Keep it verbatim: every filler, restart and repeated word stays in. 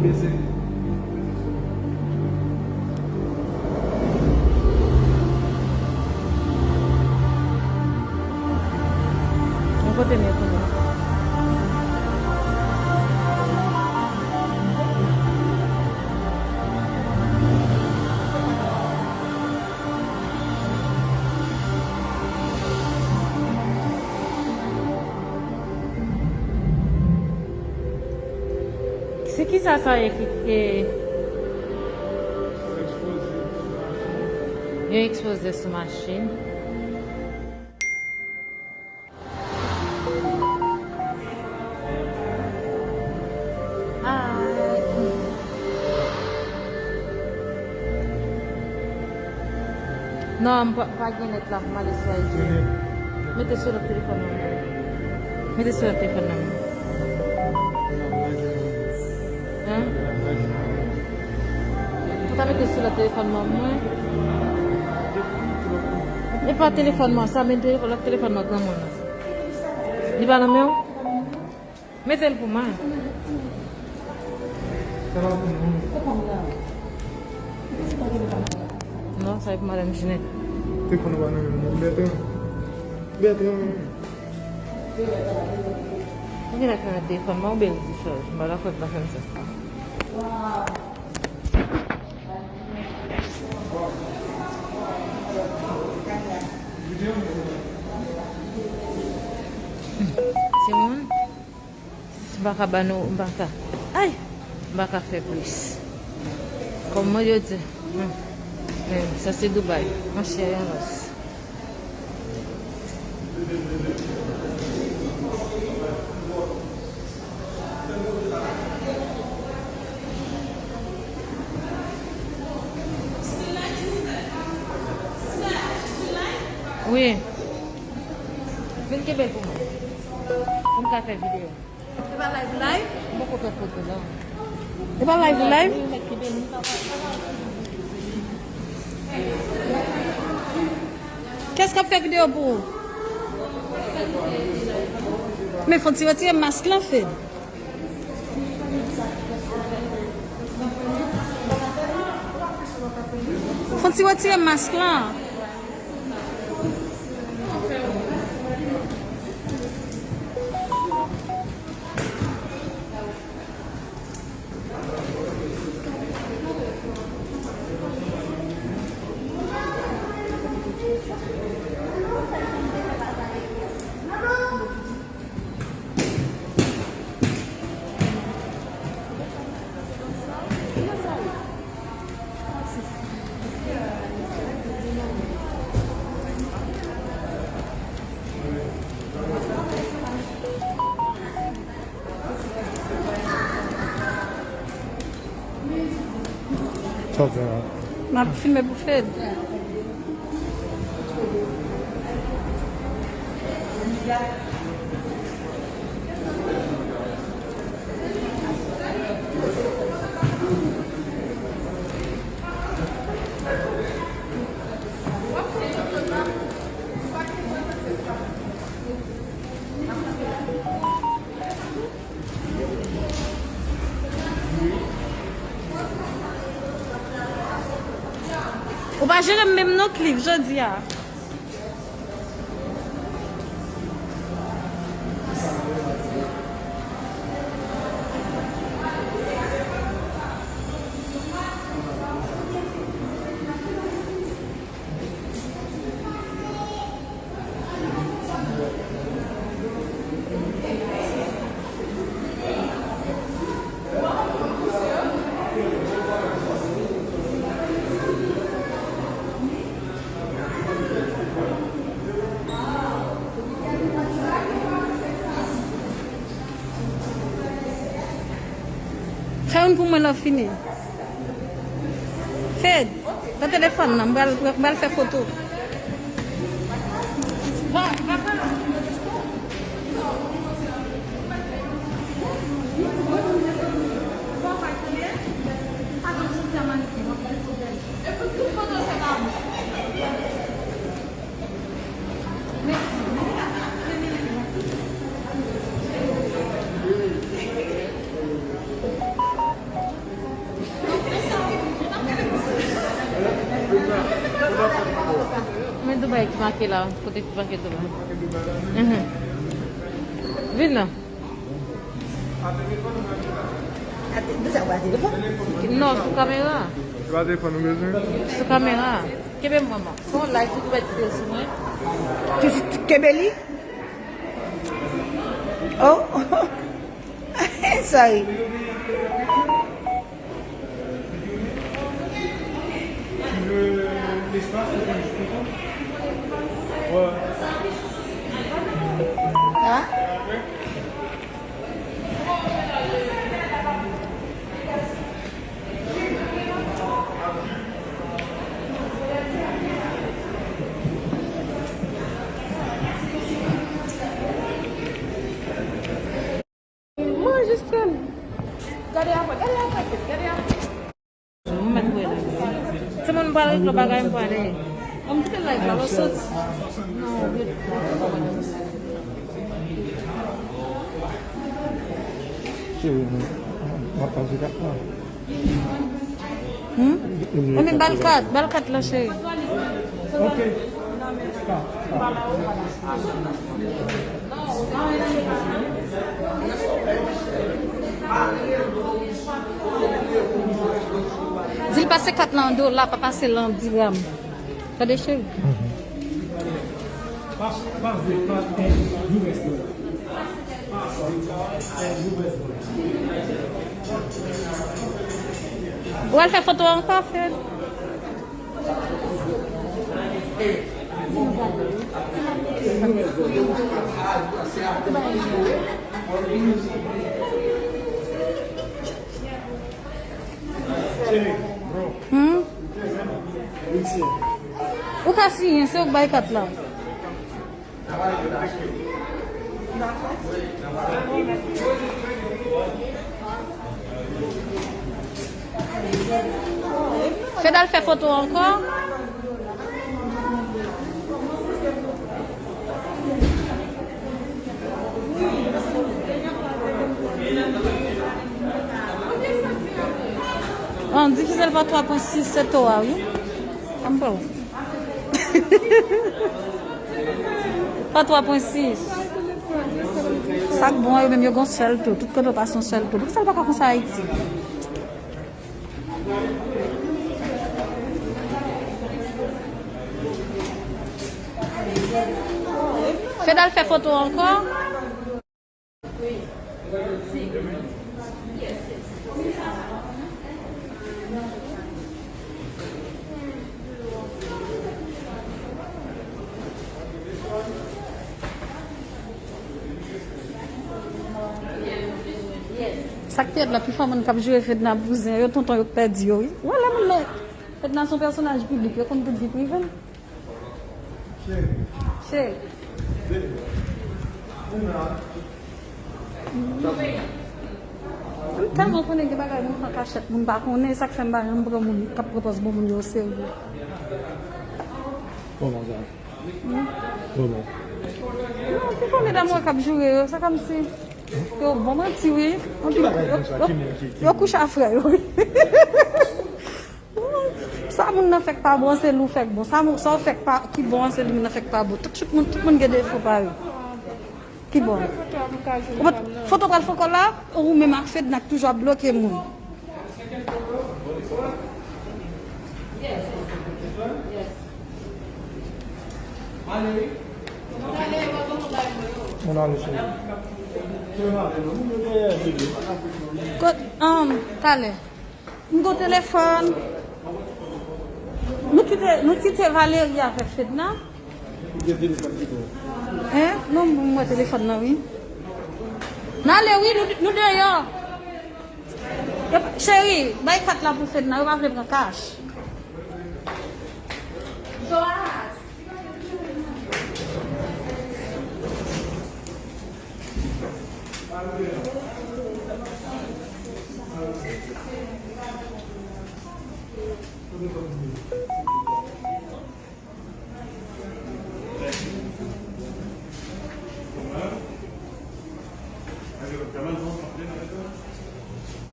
Peze. Mwen kote m ye kounye a? Se ki sa sa ye ki, e, yon ekspoze sou machin. Ah. Non, m pa, pa gen nèt la pou m ale sou Ayiti. Mete sou lòt telefòn nan. Mete sou lòt telefòn nan. Hein? Ou ta mete sou lòt telefòn mwen. E pa telefòn mwen, sa men telefòn, lòt telefòn mwen granmoun nan. Li pa nan men w? Mete l pou mwen. Non, sa e pou madanm Jinèt. Telefòn nan pa nan men mwen. Bètran. Bètran. Ou gen lè fè nan telefòn mwen, ou byen di chaj. M pa dakò, pa fè m sa. Timoun, m pa ka ba nou, m pa ka. Ay! M pa ka fè plis. Kòman yo di? Hmm. Men, sa se Dubai. Monchè, yon lòs. Wi. Vin kenbe l pou mwen. Pou m ka fè videyo. E pa live, live? M poko fè foto, non. E pa live, live? Kès k ap fè videyo pou ou? Men fò n ti retire mask lan, Fed. Fò n ti retire mask lan. Sa w fè la? M ap filme pou Fed. Ou pa jere m menm non, Cliff, jodi a. Fè youn pou mwen lè w fini. Fed, pran telefòn nan, m pral, m pral fè foto. Men Dubai ki make la, kote ki make Dubai. Mhm. Vin nan. Ate, deja w ba telefòn? Non, sou kamera. Se pa telefòn ou bezwen? Sou kamera. Kenbe m, manman. Se yon live ou dwe kite sou mwen. Tu, tu, tu kenbe li? Oh. Sorry. Hein? Mwen jis fè l. Gade apre, gade apre, gade apre. Mwen mèt wè la. Timoun pral regle bagay, m prale. An m kite live la, mwen soti. Cheri, m ap pase kat la. Hmm? Ebyen, ba l kat, ba l kat la, cheri. Ok. Di l pase kat la an dola, pa pase l an diram. Tande, cheri. Ou al fè foto ankò, Fed? Hmm? Ou ka siyen, se ou k bay kat la. Fed al fè foto ankò. An, divize l pa twa pwen sis, se to a, wi. An, bon. Pa twa pwen sis. Sa k bon, yo menm yo gon sèl tou. Tout kote w pase yon sèl tou. Poukisa l pa ka konsa Ayiti? Fed al fè foto ankò. Sa k te red la, pifò moun k ap joure Fedna bouzen yo, tonton yo k pèdi yo, wi. Wè lè moun nan, Fedna se yon pèsonaj piblik, yo konn tout vi prive l. Cheri. M tèlman konnen gen bagay moun fè an kachèt, moun pa konnen, sa k fè m pa janm pran moun k ap pran pòz bon moun yo oserye. Kòman sa? Kòman? Non, pifò medam wè k ap joure yo, se kòmsi yo bon manti, wi. Anpil, yo, yo, yo kouche a frè yo, wi. Sa moun nan fè k pa bon, se li w fè k bon. Sa moun, sa w fè k pa, ki bon an, se li moun nan fè k pa bon. Tout, tout moun, tout moun gen defo pa yo. Ki bon? Ou mèt foto pral fè ankò la, ou menm ak Fedna k toujou ap bloke moun. Kot, um, talè. M gon telefòn. Nou kite, nou kite Valerie avèk Fedna. Hein? Non, m wè telefòn nan, wi. N ale, wi, nou, nou deyò. Yo pa, cheri, bay kat la pou Fedna, yo pa vle pran kach. Joas.